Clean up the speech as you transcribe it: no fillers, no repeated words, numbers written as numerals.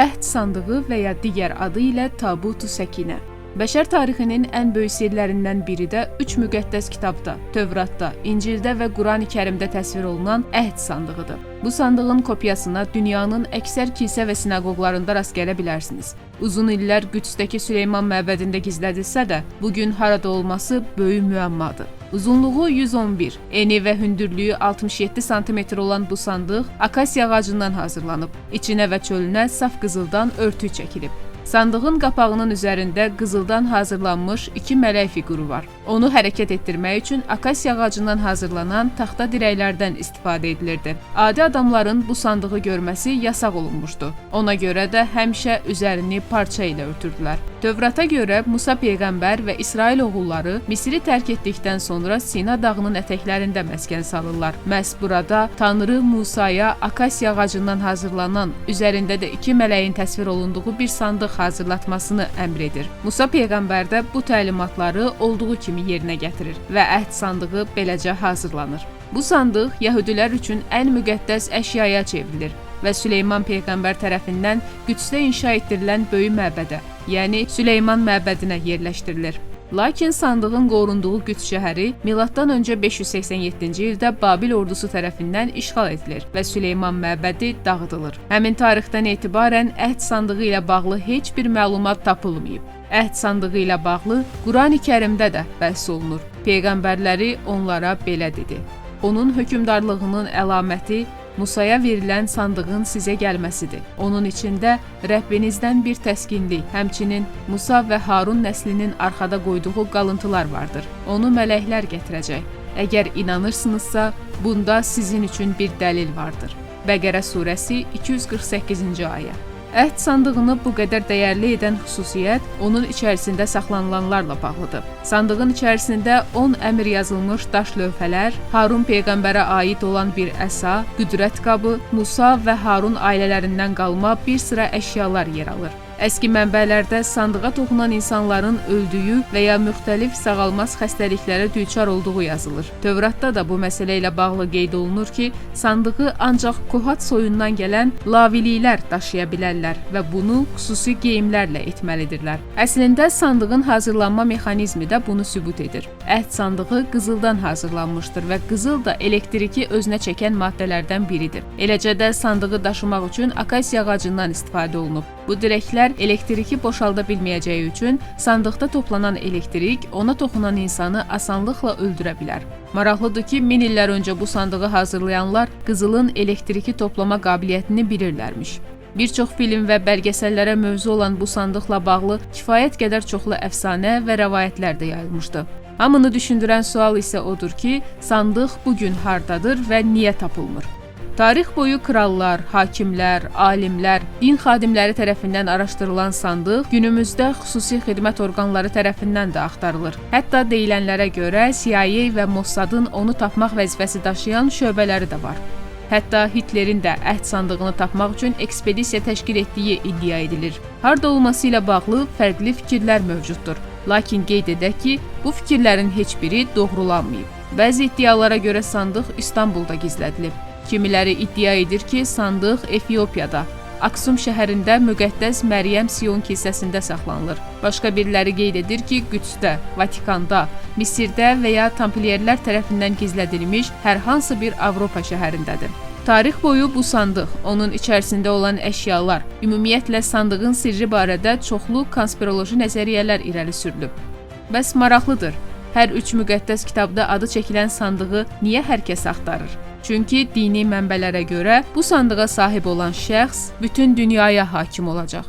Əhd sandığı və ya digər adı ilə Tabutu Səkinə. Bəşər tarixinin ən böyük sirlərindən biri də üç müqəddəs kitabda, Tövratda, İncildə və Qurani-Kərimdə təsvir olunan əhd sandığıdır. Bu sandığın kopyasına dünyanın əksər kilsə və sinaqoqlarında rast gələ bilərsiniz. Uzun illər Qüdsdəki Süleyman məbədində gizlədilsə də, bu gün harada olması böyük müəmmadır. Uzunluğu 111, eni və hündürlüyü 67 sm olan bu sandıq akasiya ağacından hazırlanıb. İçinə və çölünə saf qızıldan örtük çəkilib. Sandığın qapağının üzərində qızıldan hazırlanmış iki mələk fiquru var. Onu hərəkət etdirmək üçün akasiya ağacından hazırlanan taxta dirəklərdən istifadə edilirdi. Adi adamların bu sandığı görməsi yasaq olunmuşdu. Ona görə də həmişə üzərini parça ilə örtürdülər. Tövrata görə Musa peyğəmbər və İsrail oğulları Misri tərk etdikdən sonra Sina dağının ətəklərində məskən salırlar. Məhz burada Tanrı Musaya akasiya ağacından hazırlanan, üzərində də iki mələyin təsvir olunduğu bir sandıq hazırlatmasını əmr edir. Musa peyğəmbər də bu təlimatları olduğu kimi yerinə gətirir və əhd sandığı beləcə hazırlanır. Bu sandıq yəhudilər üçün ən müqəddəs əşyaya çevrilir və Süleyman peyğəmbər tərəfindən Qüdsdə inşa etdirilən böyük məbədə, yəni Süleyman məbədinə yerləşdirilir. Lakin sandığın qorunduğu Qüds şəhəri miladdan öncə 587-ci ildə Babil ordusu tərəfindən işğal edilir və Süleyman məbədi dağıdılır. Həmin tarixdən etibarən əhd sandığı ilə bağlı heç bir məlumat tapılmayıb. Əhd sandığı ilə bağlı Qurani-Kərimdə də bəhs olunur. Peyğəmbərləri onlara belə dedi: Onun hökmdarlığının əlaməti Musaya verilən sandığın sizə gəlməsidir. Onun içində Rəbbinizdən bir təskinlik, həmçinin Musa və Harun nəslinin arxada qoyduğu qalıntılar vardır. Onu mələklər gətirəcək. Əgər inanırsınızsa, bunda sizin üçün bir dəlil vardır. Bəqərə surəsi 248-ci ayə. Əhd sandığını bu qədər dəyərli edən xüsusiyyət onun içərisində saxlanılanlarla bağlıdır. Sandığın içərisində 10 əmr yazılmış daş lövhələr, Harun peyğəmbərə aid olan bir əsa, qüdrət qabı, Musa və Harun ailələrindən qalma bir sıra əşyalar yer alır. Əski mənbələrdə sandığa toxunan insanların öldüyü və ya müxtəlif sağalmaz xəstəliklərə düçar olduğu yazılır. Tövratda da bu məsələ ilə bağlı qeyd olunur ki, sandığı ancaq Kohat soyundan gələn Lavililər daşıya bilərlər və bunu xüsusi geyimlərlə etməlidirlər. Əslində sandığın hazırlanma mexanizmi də bunu sübut edir. Əhd sandığı qızıldan hazırlanmışdır və qızıl da elektriki özünə çəkən maddələrdən biridir. Eləcə də sandığı daşımaq üçün akasiya ağacından istifadə olunub. Bu dirəklər elektriki boşalda bilməyəcəyi üçün sandıqda toplanan elektrik ona toxunan insanı asanlıqla öldürə bilər. Maraqlıdır ki, min illər öncə bu sandığı hazırlayanlar qızılın elektriki toplama qabiliyyətini bilirlərmiş. Bir çox film və bəlgəsəllərə mövzu olan bu sandıqla bağlı kifayət qədər çoxlu əfsanə və rəvayətlər də yayılmışdı. Hamını düşündürən sual isə odur ki, sandıq bu gün hardadır və niyə tapılmır? Tarix boyu krallar, hakimlər, alimlər, din xadimləri tərəfindən araşdırılan sandıq günümüzdə xüsusi xidmət orqanları tərəfindən də axtarılır. Hətta deyilənlərə görə CIA və Mossadın onu tapmaq vəzifəsi daşıyan şöbələri də var. Hətta Hitlerin də əhd sandığını tapmaq üçün ekspedisiya təşkil etdiyi iddia edilir. Harda olması ilə bağlı fərqli fikirlər mövcuddur. Lakin qeyd edək ki, bu fikirlərin heç biri doğrulanmayıb. Bəzi iddialara görə sandıq İstanbulda gizlədilib. Kimiləri iddia edir ki, sandıq Efiopiyada, Aksum şəhərində müqəddəs Məryəm Sion kilsəsində saxlanılır. Başqa biriləri qeyd edir ki, Qüdsdə, Vatikanda, Misirdə və ya Tampliyerlər tərəfindən gizlədilmiş hər hansı bir Avropa şəhərindədir. Tarix boyu bu sandıq, onun içərisində olan əşyalar, ümumiyyətlə sandığın sirri barədə çoxlu konspiroloji nəzəriyyələr irəli sürülüb. Bəs maraqlıdır. Hər üç müqəddəs kitabda adı çəkilən sandığı niyə hər kəs axtarır? Çünki dini mənbələrə görə bu sandığa sahib olan şəxs bütün dünyaya hakim olacaq.